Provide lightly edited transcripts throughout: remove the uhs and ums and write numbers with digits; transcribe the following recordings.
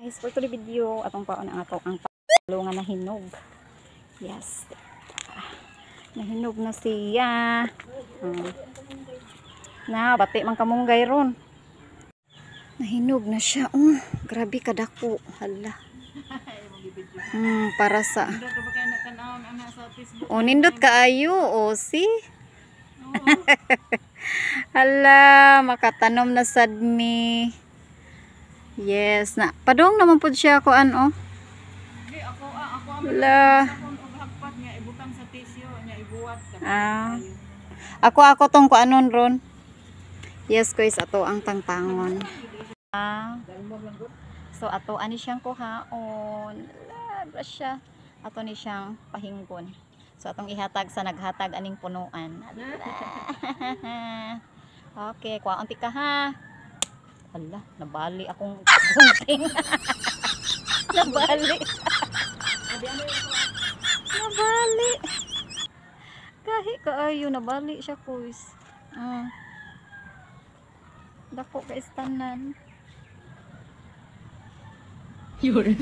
Guys, for today video, atong paon ang ato ang palo nga nahinog. Yes. Nahinog na siya. Na, bati man kamunggay ron. Nahinog na siya. Oh, grabe kadako. Hala. Para sa oh, nindot kaayo. Oh, see? Hala, makatanom na sad mi. Yes, na. Padong naman pud siya kuan oh. Di ako ako ang Hala. hagpat nga ibutang sa tissue nya ibuwat ka. Ah. Ako tong kuanon ron. Yes, guys, ato ang tangtangon. Ah. So ato ani siyang kuhaon. Hala, siya. Ato ni siyang pahinggon. So atong ihatag sa naghatag aning punuan. Okay, kuhaon ti ka ha. Hala, nabali akong gunting. Nabali. Nabali. Kahi kaayo nabali siya kuys. Ah. Dako ka istanan. Yun.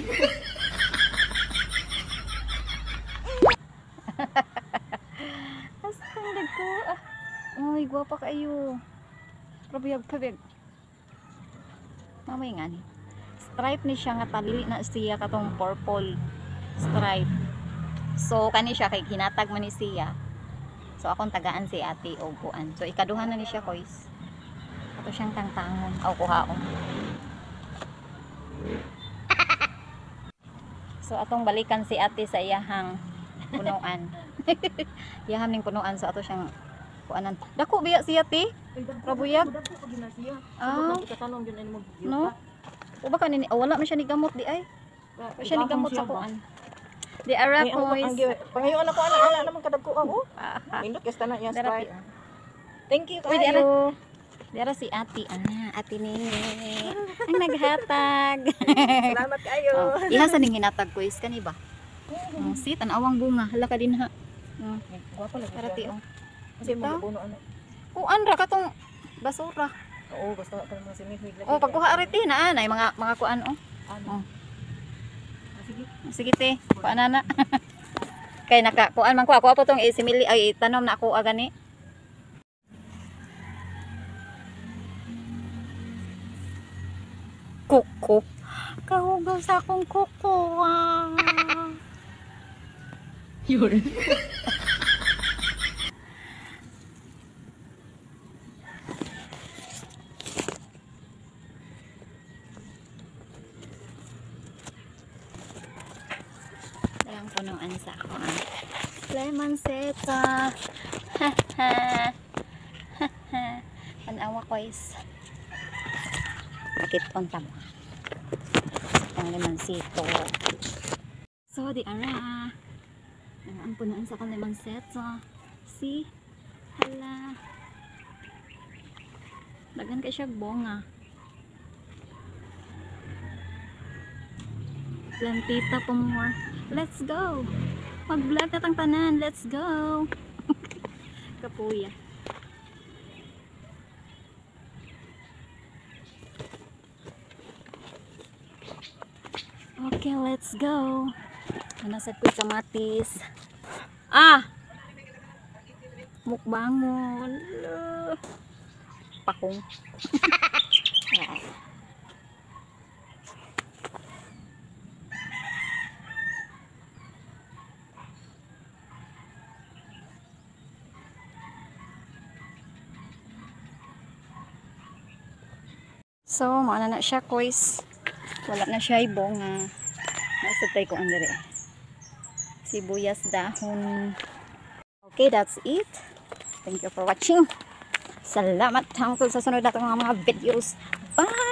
Astang dagko. Ah. Uy, gwapa kaayo. Pabiyag, pabiyag. Mamay nga ni. Stripe ni siya nga talili na siya katong purple stripe. So kani siya kay hinatag man ni siya. So akong tagaan si ate og kuan. So ikaduha na ni siya koys. Ato siyang tangtangon aw kuhaon. So atong balikan si ate sa iyahang punuan. Iyahang ning punuan, so ato siyang kuanan. Dako biya siya te? Rabuyag? Dako pag na siya. Ah. Ikatanong yun mo. No? O baka nini, oh, wala man siya ni gamot di ay. Wala siya ni gamot sa kuan. Di ara koys. Pangayon ako ana ana naman kadagko ako. Nindot kay tanan iya Dara stripe. Thank you Uy, di ara. kayo. Di ara si ate, ana, ate nini. Ang naghatag. Salamat kayo. Oh, iha sa ning hinatag koys kani ba? Oh, si tan-awang bunga, hala ka din ha. Oh, Gwapa lagi. tara ti oh. Kasi mo puno ano. Kuan ra katong basura. Oo, basta ka mga sinihig lagi. Oh, pagkuha ari ti na ay mga kuan oh. Ano? Oh. Sige. Sige te, kuan na na. Kay naka kuan man ko ako po tong isimili ay tanom na ako agani. Kuko. Kahugaw sa akong kuko. Ah. Yun. Dalang punuan sa ako ang lemon seta. Panawa ko is bakit on tamo ang lemansito. So di ara ang punuan sa akong lemon seta. See? Hala. Daghan kay siya bunga. Plantita po more. Let's go! Mag-vlog na tang tanan. Let's go! Kapuya. Okay, let's go. Nasa ko'y kamatis. Ah! Mukbangon. Pakong. So, maana na siya, koys. Wala na siya ibonga. Nasa tay ko ang dire. Sibuyas dahon. Okay, that's it. Thank you for watching. Salamat hangtod sa sunod natong mga videos. Bye!